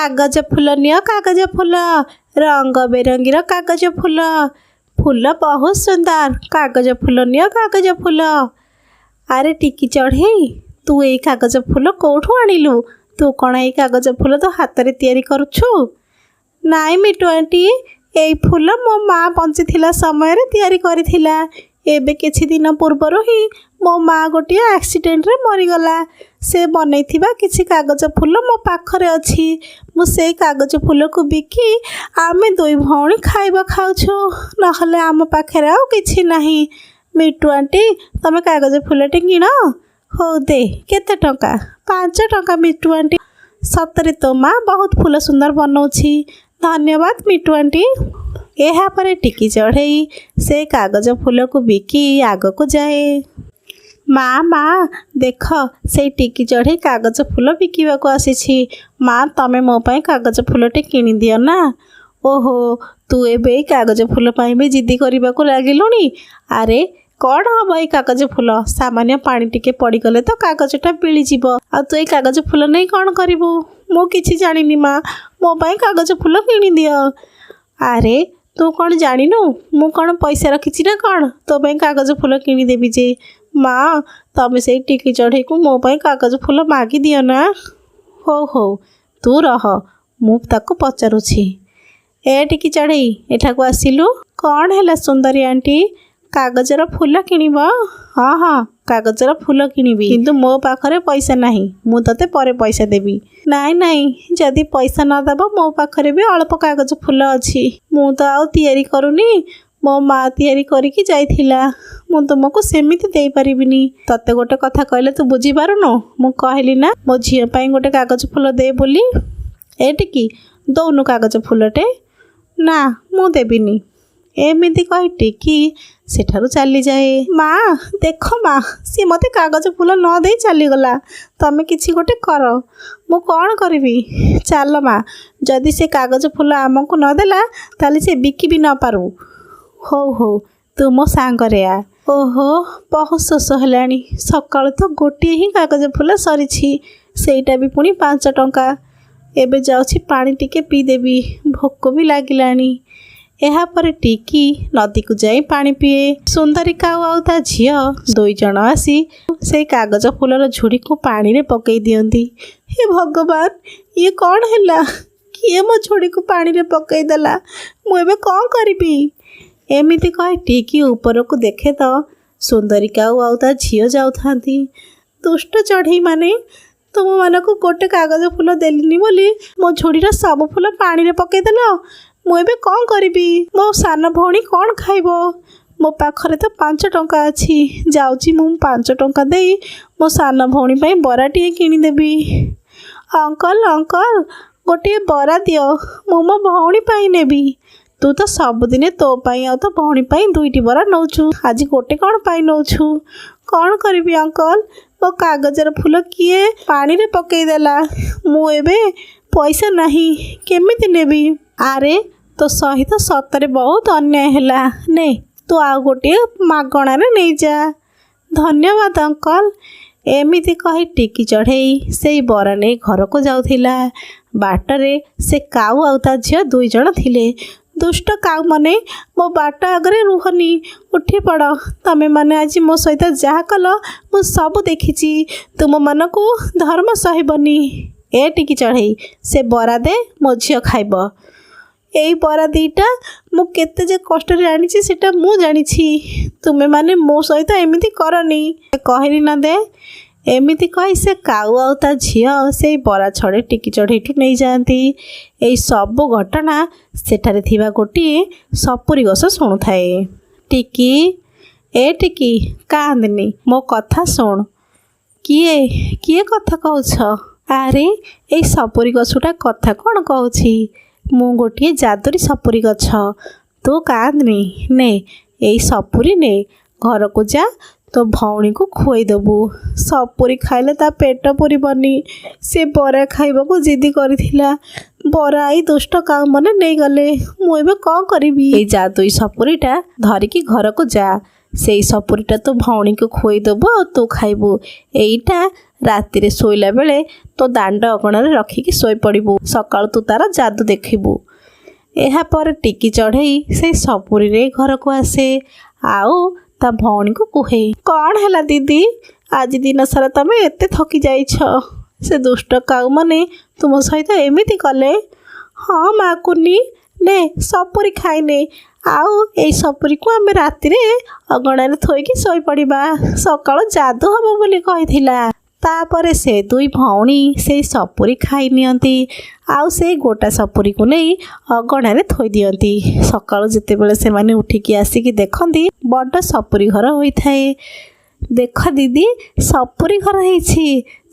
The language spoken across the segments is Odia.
କାଗଜ ଫୁଲ ନିଅ, କାଗଜ ଫୁଲ, ରଙ୍ଗ ବେରଙ୍ଗୀର କାଗଜ ଫୁଲ। ଫୁଲ ବହୁତ ସୁନ୍ଦର। କାଗଜ ଫୁଲ ନିଅ, କାଗଜ ଫୁଲ। ଆରେ ଟିକି ଚଢ଼େଇ, ତୁ ଏଇ କାଗଜ ଫୁଲ କେଉଁଠୁ ଆଣିଲୁ? ତୁ କ'ଣ ଏଇ କାଗଜ ଫୁଲ ତୋ ହାତରେ ତିଆରି କରୁଛୁ? ନାଇଁ ମିଟୁ ଆଣ୍ଟି, ଏଇ ଫୁଲ ମୋ ମା ବଞ୍ଚିଥିଲା ସମୟରେ ତିଆରି କରିଥିଲା। ଏବେ କିଛି ଦିନ ପୂର୍ବରୁ ହିଁ ମୋ ମା ଗୋଟିଏ ଆକ୍ସିଡେଣ୍ଟରେ ମରିଗଲା। ସେ ବନେଇଥିବା କିଛି କାଗଜ ଫୁଲ ମୋ ପାଖରେ ଅଛି। ମୁଁ ସେଇ କାଗଜ ଫୁଲକୁ ବିକି ଆମେ ଦୁଇ ଭଉଣୀ ଖାଇବା ଖାଉଛୁ, ନହେଲେ ଆମ ପାଖରେ ଆଉ କିଛି ନାହିଁ। ମିଟୁ ଆଣ୍ଟି, ତମେ କାଗଜ ଫୁଲଟି କିଣ। ହଉ ଦେ, କେତେ ଟଙ୍କା? 5 ଟଙ୍କା ମିଟୁ ଆଣ୍ଟି। ସତରେ ତୋ ମା ବହୁତ ଫୁଲ ସୁନ୍ଦର ବନଉଛି। ଧନ୍ୟବାଦ ମିଟୁ ଆଣ୍ଟି। ଏହାପରେ ଟିକି ଚଢ଼େଇ ସେ କାଗଜ ଫୁଲକୁ ବିକି ଆଗକୁ ଯାଏ। ମା, ମା, ଦେଖ, ସେଇ ଟିକି ଚଢ଼େଇ କାଗଜ ଫୁଲ ବିକିବାକୁ ଆସିଛି। ମା, ତମେ ମୋ ପାଇଁ କାଗଜ ଫୁଲଟି କିଣିଦିଅ ନା। ଓହୋ, ତୁ ଏବେ ଏଇ କାଗଜ ଫୁଲ ପାଇଁ ବି ଜିଦି କରିବାକୁ ଲାଗିଲୁଣି? ଆରେ, କ'ଣ ହବ ଏଇ କାଗଜ ଫୁଲ? ସାମାନ୍ୟ ପାଣି ଟିକେ ପଡ଼ିଗଲେ ତ କାଗଜଟା ମିଳିଯିବ। ଆଉ ତୁ ଏଇ କାଗଜ ଫୁଲ ନେଇ କ'ଣ କରିବୁ? ମୁଁ କିଛି ଜାଣିନି ମା, ମୋ ପାଇଁ କାଗଜ ଫୁଲ କିଣିଦିଅ। ଆରେ, ତୁ କ'ଣ ଜାଣିନୁ? ମୁଁ କ'ଣ ପଇସା ରଖିଛି ନା କ'ଣ ତୋ ପାଇଁ କାଗଜ ଫୁଲ କିଣିଦେବି ଯେ? ମା, ତମେ ସେଇ ଟିକି ଚଢ଼େଇକୁ ମୋ ପାଇଁ କାଗଜ ଫୁଲ ମାଗିଦିଅ ନା। ହଉ ହଉ, ତୁ ରହ, ମୁଁ ତାକୁ ପଚାରୁଛି। ଏ ଟିକି ଚଢ଼େଇ, ଏଠାକୁ ଆସିଲୁ। କ'ଣ ହେଲା ସୁନ୍ଦରୀ ଆଣ୍ଟି? କାଗଜର ଫୁଲ କିଣିବ? ହଁ, କାଗଜର ଫୁଲ କିଣିବି, କିନ୍ତୁ ମୋ ପାଖରେ ପଇସା ନାହିଁ। ମୁଁ ତୋତେ ପରେ ପଇସା ଦେବି। ନାଇଁ ନାଇଁ, ଯଦି ପଇସା ନ ଦେବ, ମୋ ପାଖରେ ବି ଅଳ୍ପ କାଗଜ ଫୁଲ ଅଛି। ମୁଁ ତ ଆଉ ତିଆରି କରୁନି, ମୋ ମା ତିଆରି କରିକି ଯାଇଥିଲା। ମୁଁ ତୁମକୁ ସେମିତି ଦେଇପାରିବିନି। ତତେ ଗୋଟେ କଥା କହିଲେ ତୁ ବୁଝିପାରୁନୁ? ମୁଁ କହିଲି ନା ମୋ ଝିଅ ପାଇଁ ଗୋଟେ କାଗଜ ଫୁଲ ଦେ ବୋଲି। ଏ ଟିକି, ଦଉନୁ କାଗଜ ଫୁଲଟେ। ନା, ମୁଁ ଦେବିନି। ଏମିତି କହି ଟିକି ସେଠାରୁ ଚାଲିଯାଏ। ମା, ଦେଖ ମା, ସିଏ ମୋତେ କାଗଜ ଫୁଲ ନ ଦେଇ ଚାଲିଗଲା। ତମେ କିଛି ଗୋଟେ କର। ମୁଁ କ'ଣ କରିବି? ଚାଲ ମା, ଯଦି ସେ କାଗଜ ଫୁଲ ଆମକୁ ନଦେଲା, ତାହେଲେ ସେ ବିକି ବି ନପାରୁ। ହଉ ହଉ, ତୁ ମୋ ସାଙ୍ଗରେ ଆ। ଓହୋ, ବହୁତ ଶୋଷ ହେଲାଣି। ସକାଳୁ ତ ଗୋଟିଏ ହିଁ କାଗଜ ଫୁଲ ସରିଛି, ସେଇଟା ବି ପୁଣି 5 ଟଙ୍କା। ଏବେ ଯାଉଛି ପାଣି ଟିକେ ପିଇଦେବି, ଭୋକ ବି ଲାଗିଲାଣି। ଏହାପରେ ଟିକି ନଦୀକୁ ଯାଇ ପାଣି ପିଏ। ସୁନ୍ଦରୀ କାଉ ଆଉ ତା ଝିଅ ଦୁଇ ଜଣ ଆସି ସେଇ କାଗଜ ଫୁଲର ଝୁଡ଼ିକୁ ପାଣିରେ ପକେଇ ଦିଅନ୍ତି। ହେ ଭଗବାନ, ଇଏ କ'ଣ ହେଲା? କିଏ ମୋ ଝୁଡ଼ିକୁ ପାଣିରେ ପକେଇଦେଲା? ମୁଁ ଏବେ କ'ଣ କରିବି? ଏମିତି କହି ଟିକି ଉପରକୁ ଦେଖେ ତ ସୁନ୍ଦରୀ କାଉ ଆଉ ତା ଝିଅ ଯାଉଥାନ୍ତି। ଦୁଷ୍ଟ ଚଢ଼େଇମାନେ, ତୁମମାନଙ୍କୁ ଗୋଟେ କାଗଜ ଫୁଲ ଦେଲିନି ବୋଲି ମୋ ଝୁଡ଼ିର ସବୁ ଫୁଲ ପାଣିରେ ପକେଇଦେଲ। ମୁଁ ଏବେ କ'ଣ କରିବି? ମୋ ସାନ ଭଉଣୀ କ'ଣ ଖାଇବ? ମୋ ପାଖରେ ତ 5 ଟଙ୍କା ଅଛି। ଯାଉଛି, ମୁଁ 5 ଟଙ୍କା ଦେଇ ମୋ ସାନ ଭଉଣୀ ପାଇଁ ବରାଟିଏ କିଣିଦେବି। ଅଙ୍କଲ, ଅଙ୍କଲ, ଗୋଟିଏ ବରା ଦିଅ, ମୁଁ ମୋ ଭଉଣୀ ପାଇଁ ନେବି। ତୁ ତ ସବୁଦିନେ ତୋ ପାଇଁ ଆଉ ତୋ ଭଉଣୀ ପାଇଁ ଦୁଇଟି ବରା ନେଉଛୁ, ଆଜି ଗୋଟେ କ'ଣ ପାଇଁ ନେଉଛୁ? କ'ଣ କରିବି ଅଙ୍କଲ, ମୋ କାଗଜର ଫୁଲ କିଏ ପାଣିରେ ପକେଇଦେଲା। ମୁଁ ଏବେ ପଇସା ନାହିଁ, କେମିତି ନେବି? ଆରେ, ତୋ ସହିତ ସତରେ ବହୁତ ଅନ୍ୟାୟ ହେଲା। ନେ, ତୁ ଆଉ ଗୋଟିଏ ମାଗଣାରେ ନେଇଯା। ଧନ୍ୟବାଦ ଅଙ୍କଲ। ଏମିତି କହି ଟିକି ଚଢ଼େଇ ସେଇ ବରା ନେଇ ଘରକୁ ଯାଉଥିଲା। ବାଟରେ ସେ କାଉ ଆଉ ତା ଝିଅ ଦୁଇ ଜଣ ଥିଲେ। ଦୁଷ୍ଟ କାଉମାନେ, ମୋ ବାଟ ଆଗରେ ରୁହନି, ଉଠି ପଡ଼। ତମେମାନେ ଆଜି ମୋ ସହିତ ଯାହା କଲ ମୁଁ ସବୁ ଦେଖିଛି। ତୁମମାନଙ୍କୁ ଧର୍ମ ସହିବନି। ଏ ଟିକି ଚଢ଼େଇ, ସେ ବରା ଦେ, ମୋ ଝିଅ ଖାଇବ। ଏଇ ବରା ଦୁଇଟା ମୁଁ କେତେ ଯେ କଷ୍ଟରେ ଆଣିଛି, ସେଟା ମୁଁ ଜାଣିଛି। ତୁମେମାନେ ମୋ ସହିତ ଏମିତି କରନି। କହିଲି ନା ଦେ। ଏମିତି କହି ସେ କାଉ ଆଉ ତା ଝିଅ ସେଇ ବରା ଛଡ଼େଇ ଟିକି ଚଢ଼େଇଠୁ ନେଇଯାଆନ୍ତି। ଏଇ ସବୁ ଘଟଣା ସେଠାରେ ଥିବା ଗୋଟିଏ ସପୁରୀ ଗଛ ଶୁଣୁଥାଏ। ଟିକି, ଏ ଟିକି, କାନ୍ଦେନି, ମୋ କଥା ଶୁଣ। କିଏ? କିଏ କଥା କହୁଛ? ଆରେ, ଏଇ ସପୁରୀ ଗଛଟା କଥା କ'ଣ କହୁଛି? ମୁଁ ଗୋଟିଏ ଯାଦୁରୀ ସପୁରୀ ଗଛ। ତୁ କାନ୍ଦେନି, ନେ ଏଇ ସପୁରୀ ନେ, ଘରକୁ ଯା, ତୋ ଭଉଣୀକୁ ଖୁଆଇଦେବୁ। ସପୁରୀ ଖାଇଲେ ତା ପେଟ ପୁରିବନି। ସେ ବରା ଖାଇବାକୁ ଜିଦି କରିଥିଲା। ବରା ଏଇ ଦୁଷ୍ଟ କାଉମାନେ ନେଇଗଲେ। ମୁଁ ଏବେ କ'ଣ କରିବି? ଏଇ ଯାଦୁଇ ସପୁରୀଟା ଧରିକି ଘରକୁ ଯା। ସେଇ ସପୁରୀଟା ତୋ ଭଉଣୀକୁ ଖୁଆଇଦେବୁ ଆଉ ତୁ ଖାଇବୁ। ଏଇଟା ରାତିରେ ଶୋଇଲା ବେଳେ ତୋ ଦାଣ୍ଡ ଅଗଣାରେ ରଖିକି ଶୋଇପଡ଼ିବୁ। ସକାଳୁ ତୁ ତାର ଯାଦୁ ଦେଖିବୁ। ଏହାପରେ ଟିକି ଚଢ଼େଇ ସେଇ ସପୁରୀରେ ଘରକୁ ଆସେ ଆଉ ତା ଭଉଣୀକୁ କୁହେ, କ'ଣ ହେଲା ଦିଦି, ଆଜି ଦିନ ସାରା ତମେ ଏତେ ଥକି ଯାଇଛ? ସେ ଦୁଷ୍ଟ କାଉମାନେ ତୁମ ସହିତ ଏମିତି କଲେ? ହଁ ମା କୁନି, ନେ ସପୁରୀ ଖାଇନେ। ଆଉ ଏଇ ସପୁରୀକୁ ଆମେ ରାତିରେ ଅଗଣାରେ ଥୋଇକି ଶୋଇପଡ଼ିବା, ସକାଳୁ ଯାଦୁ ହେବ ବୋଲି କହିଥିଲା। ତାପରେ ସେ ଦୁଇ ଭଉଣୀ ସେଇ ସପୁରୀ ଖାଇ ନିଅନ୍ତି ଆଉ ସେଇ ଗୋଟା ସପୁରୀକୁ ନେଇ ଅଗଣାରେ ଥୋଇ ଦିଅନ୍ତି। ସକାଳୁ ଯେତେବେଳେ ସେମାନେ ଉଠିକି ଆସିକି ଦେଖନ୍ତି, ବଡ଼ ସପୁରୀ ଘର ହୋଇଥାଏ। ଦେଖ ଦିଦି, ସପୁରୀ ଘର ହେଇଛି,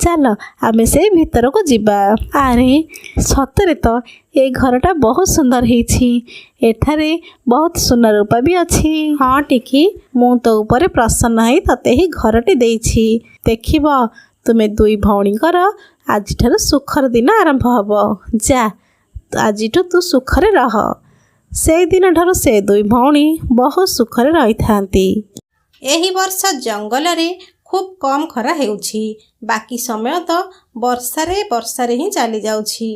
ଚାଲ ଆମେ ସେଇ ଭିତରକୁ ଯିବା। ଆରେ ସତରେ ତ ଏ ଘରଟା ବହୁତ ସୁନ୍ଦର ହେଇଛି, ଏଠାରେ ବହୁତ ସୁନା ରୂପା ବି ଅଛି। ହଁ ଟିକି, ମୁଁ ତୋ ଉପରେ ପ୍ରସନ୍ନ ହେଇ ତତେ ଏହି ଘରଟି ଦେଇଛି। ଦେଖିବ, ତୁମେ ଦୁଇ ଭଉଣୀଙ୍କର ଆଜିଠାରୁ ସୁଖର ଦିନ ଆରମ୍ଭ ହେବ। ଯା, ଆଜିଠୁ ତୁ ସୁଖରେ ରହ। ସେଇଦିନଠାରୁ ସେ ଦୁଇ ଭଉଣୀ ବହୁତ ସୁଖରେ ରହିଥାନ୍ତି। ଏହି ବର୍ଷ ଜଙ୍ଗଲରେ ଖୁବ୍ କମ୍ ଖରା ହେଉଛି, ବାକି ସମୟ ତ ବର୍ଷାରେ ବର୍ଷାରେ ହିଁ ଚାଲିଯାଉଛି।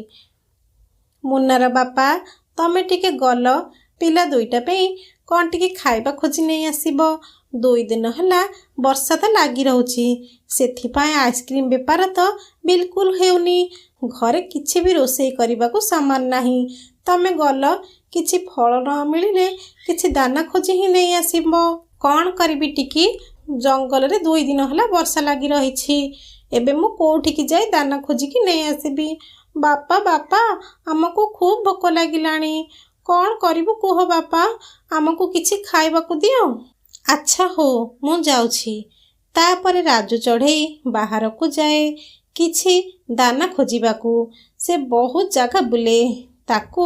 ମୁନାର ବାପା, ତମେ ଟିକେ ଗଲ ପିଲା ଦୁଇଟା ପାଇଁ କ'ଣ ଟିକେ ଖାଇବା ଖୋଜି ନେଇ ଆସିବ। 2 ଦିନ ହେଲା ବର୍ଷା ତ ଲାଗି ରହୁଛି, ସେଥିପାଇଁ ଆଇସ୍କ୍ରିମ୍ ବେପାର ତ ବିଲକୁଲ ହେଉନି। ଘରେ କିଛି ବି ରୋଷେଇ କରିବାକୁ ସାମାନ ନାହିଁ। ତମେ ଗଲ, କିଛି ଫଳ ନ ମିଳିଲେ କିଛି ଦାନା ଖୋଜି ହିଁ ନେଇ ଆସିବ। କ'ଣ କରିବି ଟିକି, ଜଙ୍ଗଲରେ 2 ଦିନ ହେଲା ବର୍ଷା ଲାଗି ରହିଛି। ଏବେ ମୁଁ କୋଉଠିକି ଯାଇ ଦାନା ଖୋଜିକି ନେଇ ଆସିବି? ବାପା, ବାପା, ଆମକୁ ଖୁବ୍ ଭୋକ ଲାଗିଲାଣି। କ'ଣ କରିବୁ କୁହ ବାପା, ଆମକୁ କିଛି ଖାଇବାକୁ ଦିଅ। ଆଚ୍ଛା ହଉ, ମୁଁ ଯାଉଛି। ତାପରେ ରାଜୁ ଚଢ଼େଇ ବାହାରକୁ ଯାଏ କିଛି ଦାନା ଖୋଜିବାକୁ। ସେ ବହୁତ ଜାଗା ବୁଲେ। ତାକୁ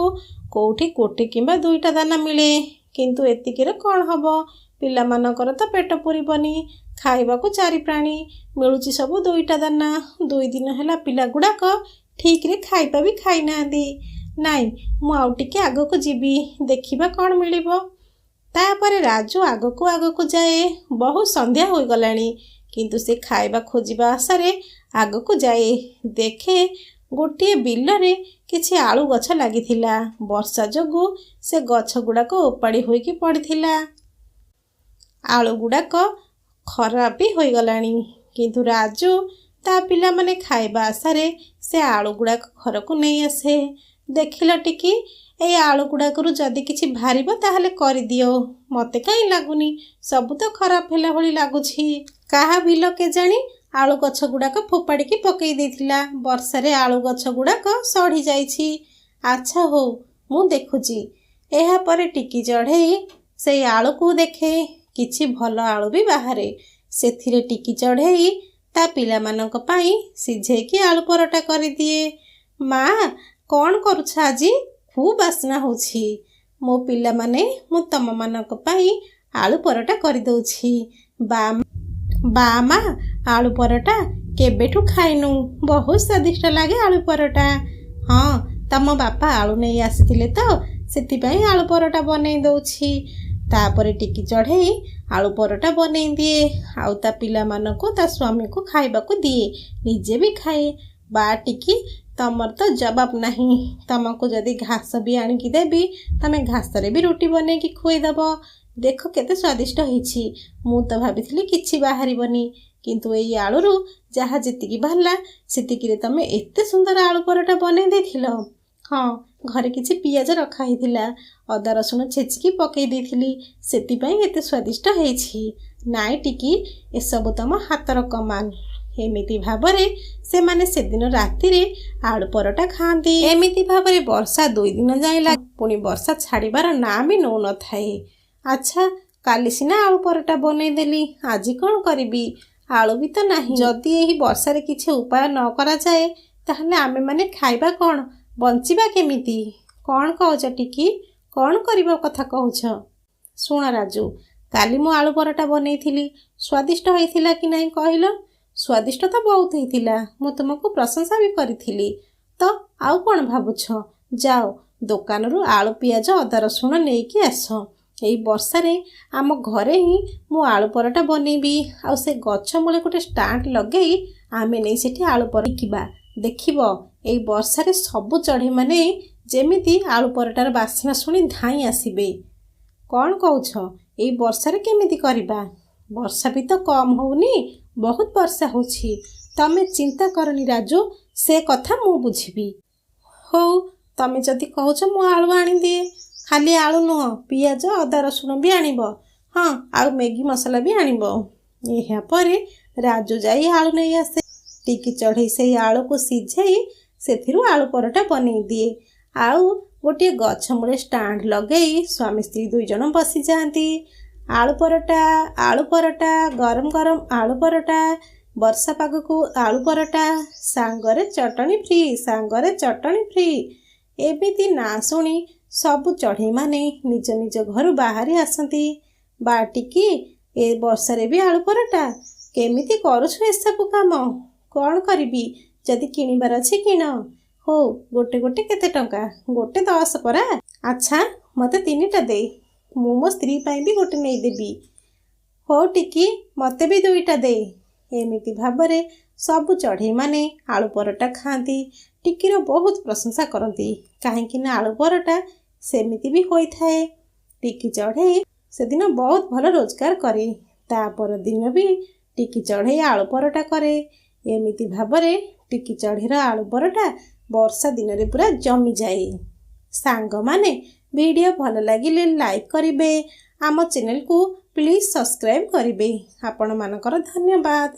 କୋଉଠି ଗୋଟେ କିମ୍ବା ଦୁଇଟା ଦାନା ମିଳେ। କିନ୍ତୁ ଏତିକିରେ କ'ଣ ହେବ? ପିଲାମାନଙ୍କର ତ ପେଟ ପୁରିବନି। ଖାଇବାକୁ ଚାରି ପ୍ରାଣୀ, ମିଳୁଛି ସବୁ ଦୁଇଟା ଦାନା। 2 ଦିନ ହେଲା ପିଲାଗୁଡ଼ାକ ଠିକ୍ରେ ଖାଇବା ବି ଖାଇନାହାନ୍ତି। ନାଇଁ, ମୁଁ ଆଉ ଟିକେ ଆଗକୁ ଯିବି, ଦେଖିବା କ'ଣ ମିଳିବ। ତାପରେ ରାଜୁ ଆଗକୁ ଆଗକୁ ଯାଏ। ବହୁତ ସନ୍ଧ୍ୟା ହୋଇଗଲାଣି, କିନ୍ତୁ ସେ ଖାଇବା ଖୋଜିବା ଆଶାରେ ଆଗକୁ ଯାଏ। ଦେଖେ, ଗୋଟିଏ ବିଲରେ କିଛି ଆଳୁ ଗଛ ଲାଗିଥିଲା। ବର୍ଷା ଯୋଗୁଁ ସେ ଗଛ ଗୁଡ଼ାକ ଓପାଡ଼ି ହୋଇକି ପଡ଼ିଥିଲା। ଆଳୁ ଗୁଡ଼ାକ ଖରାପ ବି ହୋଇଗଲାଣି। କିନ୍ତୁ ରାଜୁ ତା ପିଲାମାନେ ଖାଇବା ଆଶାରେ ସେ ଆଳୁ ଗୁଡ଼ାକ ଘରକୁ ନେଇ ଆସେ। ଦେଖିଲ ଟିକି, ଏଇ ଆଳୁ ଗୁଡ଼ାକରୁ ଯଦି କିଛି ବାହାରିବ ତାହେଲେ କରିଦିଅ। ମୋତେ କାହିଁ ଲାଗୁନି, ସବୁ ତ ଖରାପ ହେଲା ଭଳି ଲାଗୁଛି। କାହା ବିଲ କେଜାଣି, ଆଳୁ ଗଛ ଗୁଡ଼ାକ ଫୋପାଡ଼ିକି ପକେଇ ଦେଇଥିଲା। ବର୍ଷାରେ ଆଳୁ ଗଛ ଗୁଡ଼ାକ ସଢ଼ି ଯାଇଛି। ଆଚ୍ଛା ହଉ, ମୁଁ ଦେଖୁଛି। ଏହାପରେ ଟିକି ଚଢ଼େଇ ସେଇ ଆଳୁକୁ ଦେଖେ। କିଛି ଭଲ ଆଳୁ ବି ବାହାରେ। ସେଥିରେ ଟିକି ଚଢ଼େଇ ତା ପିଲାମାନଙ୍କ ପାଇଁ ସିଝେଇକି ଆଳୁ ପରଟା କରିଦିଏ। ମା, କ'ଣ କରୁଛ ଆଜି? ଖୁବ୍ ବାସ୍ନା ହେଉଛି। ମୋ ପିଲାମାନେ, ମୁଁ ତମମାନଙ୍କ ପାଇଁ ଆଳୁ ପରଟା କରିଦେଉଛି। ବା ବା ମା, ଆଳୁ ପରଟା କେବେଠୁ ଖାଇନୁ, ବହୁତ ସ୍ୱାଦିଷ୍ଟ ଲାଗେ ଆଳୁ ପରଟା। ହଁ, ତମ ବାପା ଆଳୁ ନେଇ ଆସିଥିଲେ ତ, ସେଥିପାଇଁ ଆଳୁ ପରଟା ବନେଇ ଦେଉଛି। ତାପରେ ଟିକି ଚଢ଼େଇ ଆଳୁ ପରଟା ବନେଇ ଦିଏ ଆଉ ତା ପିଲାମାନଙ୍କୁ, ତା ସ୍ୱାମୀକୁ ଖାଇବାକୁ ଦିଏ, ନିଜେ ବି ଖାଏ। ବା ଟିକି, ତମର ତ ଜବାବ ନାହିଁ। ତମକୁ ଯଦି ଘାସ ବି ଆଣିକି ଦେବି, ତମେ ଘାସରେ ବି ରୁଟି ବନେଇକି ଖୁଆଇଦେବ। ଦେଖ କେତେ ସ୍ୱାଦିଷ୍ଟ ହେଇଛି। ମୁଁ ତ ଭାବିଥିଲି କିଛି ବାହାରିବନି, କିନ୍ତୁ ଏଇ ଆଳୁରୁ ଯାହା ଯେତିକି ବାହାରିଲା, ସେତିକିରେ ତମେ ଏତେ ସୁନ୍ଦର ଆଳୁ ପରଟା ବନେଇ ଦେଇଥିଲ। ହଁ, ଘରେ କିଛି ପିଆଜ ରଖା ହେଇଥିଲା, ଅଦା ରସୁଣ ଛେଚିକି ପକେଇ ଦେଇଥିଲି, ସେଥିପାଇଁ ଏତେ ସ୍ୱାଦିଷ୍ଟ ହେଇଛି। ନାଇଁ ଟିକି, ଏସବୁ ତମ ହାତର କମାଲ। ଏମିତି ଭାବରେ ସେମାନେ ସେଦିନ ରାତିରେ ଆଳୁ ପରଟା ଖାଆନ୍ତି। ଏମିତି ଭାବରେ ବର୍ଷା 2 ଦିନ ଯାଏଁ ଲାଗେ, ପୁଣି ବର୍ଷା ଛାଡ଼ିବାର ନାଁ ବି ନେଉନଥାଏ। ଆଚ୍ଛା, କାଲି ସିନା ଆଳୁ ପରଟା ବନେଇଦେଲି, ଆଜି କ'ଣ କରିବି? ଆଳୁ ବି ତ ନାହିଁ। ଯଦି ଏହି ବର୍ଷାରେ କିଛି ଉପାୟ ନ କରାଯାଏ, ତାହେଲେ ଆମେମାନେ ଖାଇବା କ'ଣ, ବଞ୍ଚିବା କେମିତି? କ'ଣ କହୁଛ ଟିକି, କ'ଣ କରିବା କଥା କହୁଛ? ଶୁଣ ରାଜୁ, କାଲି ମୁଁ ଆଳୁ ପରଟା ବନେଇଥିଲି, ସ୍ୱାଦିଷ୍ଟ ହେଇଥିଲା କି ନାହିଁ କହିଲ? ସ୍ୱାଦିଷ୍ଟ ତ ବହୁତ ହେଇଥିଲା, ମୁଁ ତୁମକୁ ପ୍ରଶଂସା ବି କରିଥିଲି। ତ ଆଉ କ'ଣ ଭାବୁଛ? ଯାଅ, ଦୋକାନରୁ ଆଳୁ, ପିଆଜ, ଅଦା ରସୁଣ ନେଇକି ଆସ। ଏଇ ବର୍ଷାରେ ଆମ ଘରେ ହିଁ ମୁଁ ଆଳୁ ପରଟା ବନେଇବି, ଆଉ ସେ ଗଛ ମୂଳେ ଗୋଟେ ଷ୍ଟାଣ୍ଡ ଲଗେଇ ଆମେ ନେଇ ସେଠି ଆଳୁ ପରଟା ବିକିବା। ଦେଖିବ, ଏଇ ବର୍ଷାରେ ସବୁ ଚଢ଼େଇମାନେ ଯେମିତି ଆଳୁ ପରଟାର ବାସ୍ନା ଶୁଣି ଧାଇଁ ଆସିବେ। କ'ଣ କହୁଛ, ଏଇ ବର୍ଷାରେ କେମିତି କରିବା? ବର୍ଷା ବି ତ କମ୍ ହେଉନି, ବହୁତ ବର୍ଷା ହେଉଛି। ତମେ ଚିନ୍ତା କରନି ରାଜୁ, ସେ କଥା ମୁଁ ବୁଝିବି। ହଉ, ତମେ ଯଦି କହୁଛ ମୁଁ ଆଳୁ ଆଣିଦିଏ। ଖାଲି ଆଳୁ ନୁହଁ, ପିଆଜ, ଅଦା, ରସୁଣ ବି ଆଣିବ। ହଁ, ଆଉ ମ୍ୟାଗି ମସଲା ବି ଆଣିବ। ଏହାପରେ ରାଜୁ ଯାଇ ଆଳୁ ନେଇ ଆସେ। ଟିକି ଚଢ଼େଇ ସେଇ ଆଳୁକୁ ସିଝେଇ ସେଥିରୁ ଆଳୁ ପରଟା ବନେଇ ଦିଏ, ଆଉ ଗୋଟିଏ ଗଛ ମୂଳେ ଷ୍ଟାଣ୍ଡ ଲଗେଇ ସ୍ୱାମୀ ସ୍ତ୍ରୀ 2 ଜଣ ବସିଯାଆନ୍ତି। ଆଳୁ ପରଟା, ଆଳୁ ପରଟା, ଗରମ ଗରମ ଆଳୁ ପରଟା, ବର୍ଷା ପାଗକୁ ଆଳୁ ପରଟା, ସାଙ୍ଗରେ ଚଟଣି ଫ୍ରି, ସାଙ୍ଗରେ ଚଟଣି ଫ୍ରି। ଏମିତି ନାଁ ଶୁଣି ସବୁ ଚଢ଼େଇମାନେ ନିଜ ନିଜ ଘରୁ ବାହାରି ଆସନ୍ତି। ବା ଟିକି, ଏ ବର୍ଷାରେ ବି ଆଳୁ ପରଟା? କେମିତି କରୁଛୁ ଏସବୁ କାମ? କ'ଣ କରିବି? ଯଦି କିଣିବାର ଅଛି କିଣ। ହଉ, ଗୋଟେ ଗୋଟେ କେତେ ଟଙ୍କା? ଗୋଟେ 10 ପରା। ଆଚ୍ଛା, ମୋତେ ତିନିଟା ଦେ, ମୁଁ ମୋ ସ୍ତ୍ରୀ ପାଇଁ ବି ଗୋଟେ ନେଇଦେବି। ହଉ ଟିକି, ମୋତେ ବି ଦୁଇଟା ଦେ। ଏମିତି ଭାବରେ ସବୁ ଚଢ଼େଇମାନେ ଆଳୁ ପରଟା ଖାଆନ୍ତି, ଟିକିର ବହୁତ ପ୍ରଶଂସା କରନ୍ତି, କାହିଁକି ନା ଆଳୁ ପରଟା ସେମିତି ବି ହୋଇଥାଏ। ଟିକି ଚଢ଼େଇ ସେଦିନ ବହୁତ ଭଲ ରୋଜଗାର କରେ। ତା ପରଦିନ ବି ଟିକି ଚଢ଼େଇ ଆଳୁ ପରଟା କରେ। ଏମିତି ଭାବରେ ଟିକି ଚଢ଼େଇର ଆଳୁ ପରଟା ବର୍ଷା ଦିନରେ ପୁରା ଜମିଯାଏ। ସାଙ୍ଗମାନେ, ଭିଡ଼ିଓ ଭଲ ଲାଗିଲେ ଲାଇକ୍ କରିବେ, ଆମ ଚ୍ୟାନେଲକୁ ପ୍ଲିଜ୍ ସବସ୍କ୍ରାଇବ୍ କରିବେ। ଆପଣମାନଙ୍କର ଧନ୍ୟବାଦ।